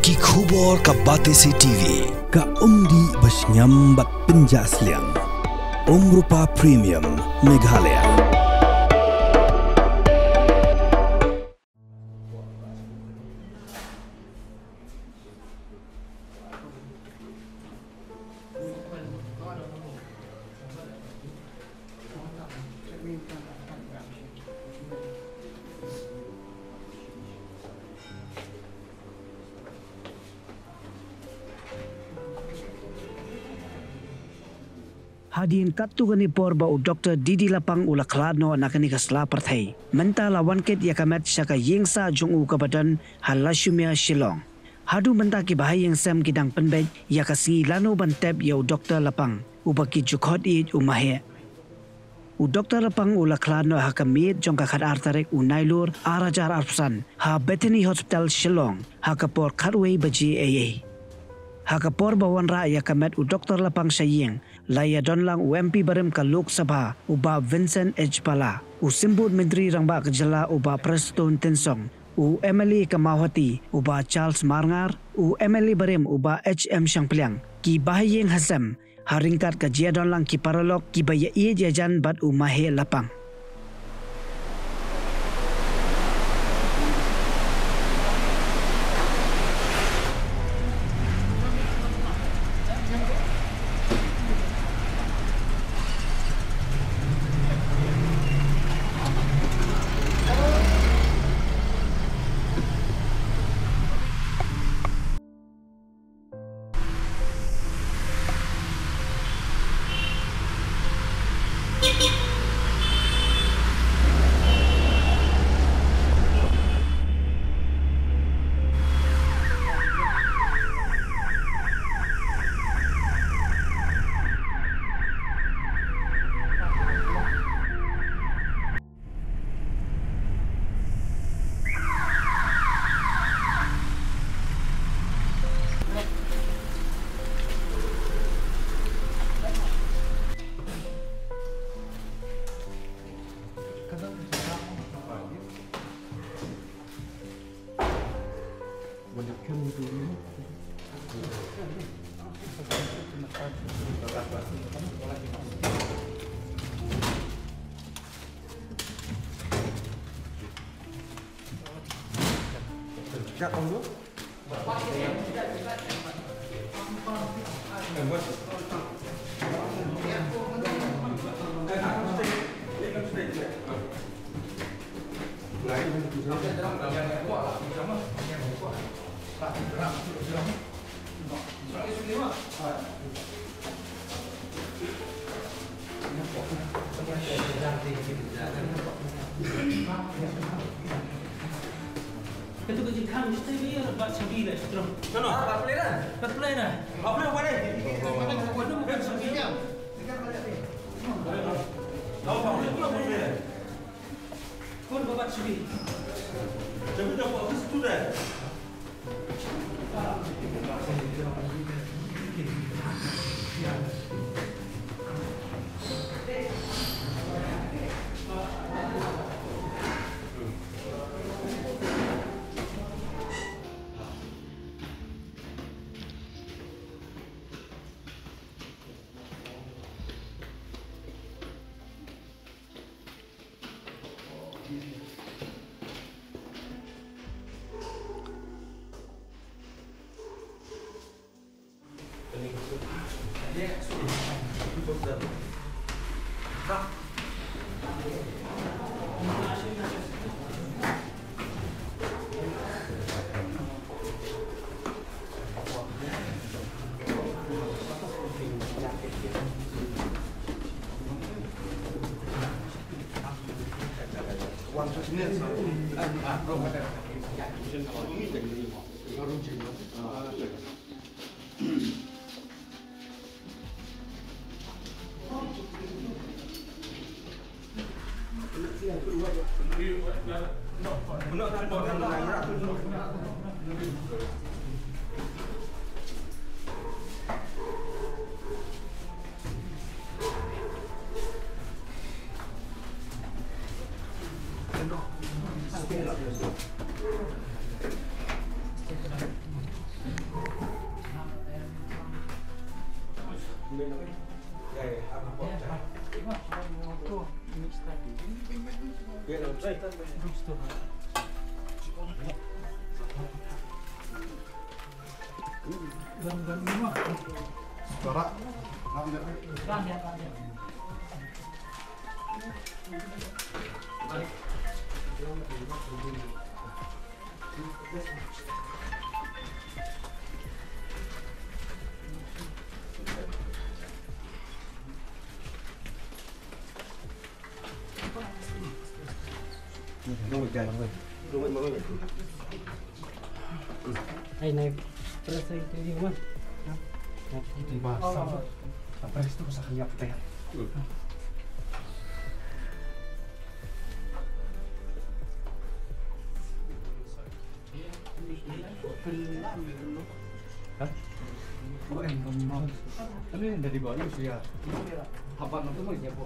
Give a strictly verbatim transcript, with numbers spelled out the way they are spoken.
Ki khubor ka Batesi T V. Ka umdih ba shngiam bad pynjah sliang. Umrupa Premium Meghalaya. Hadien katto katne por ba u Doktor D D Lapang u la khlad noh na kane ka sla pyrthei, mynta la wan kit ïa ka met sha ka ïing sah jong u kaba don ha Lashumiere, Shillong. Haduh mynta ki bahaïing sem ki dang pynbeit ïa ka sngi lano ban tep ïa u Doktor Lapang, uba ki ju khot ïeit u Maheh. U Doktor Lapang u la khlad noh ha ka miet jong ka khatar tarik u Nailur arhajar arphew san ha Bethany Hospital, Shillong, ha ka por khatwei baje eiei. Ha ka por ba wanrah ïa ka met u Doktor Lapang sha ïing, la ïadon lang u M P barim ka Lok Sabha, u Bah Vincent H Pala, u Symbud Myntri Rangbah ka jylla u Bah Prestone Tynsong, u M L A ka Mawhati u Bah Charles Marngar, u M L A barim u Bah H M Shangpliang, ki bahaïing hasem, ha ryngkat ka jingïadon lang ki paralok kiba ïaieit ïajan bad u Maheh Lapang. Ito ka jingkhang, ito ka jingkhang, ito ka jingkhang, ito ka jingkhang. No, no. Ah, bad play na. Bad play na. Bad play, bad play. Ito ka jingkhang, ito ka jingkhang. No, bad play, bad play. Kon ba bat shubi. Jab jab office tu dai. Ai, nai press ai tu dia mah. Ba, sa. Press tu sa kali apa? Ha? Tapi dari bawah ni sudah. Apa nanti mau siapa?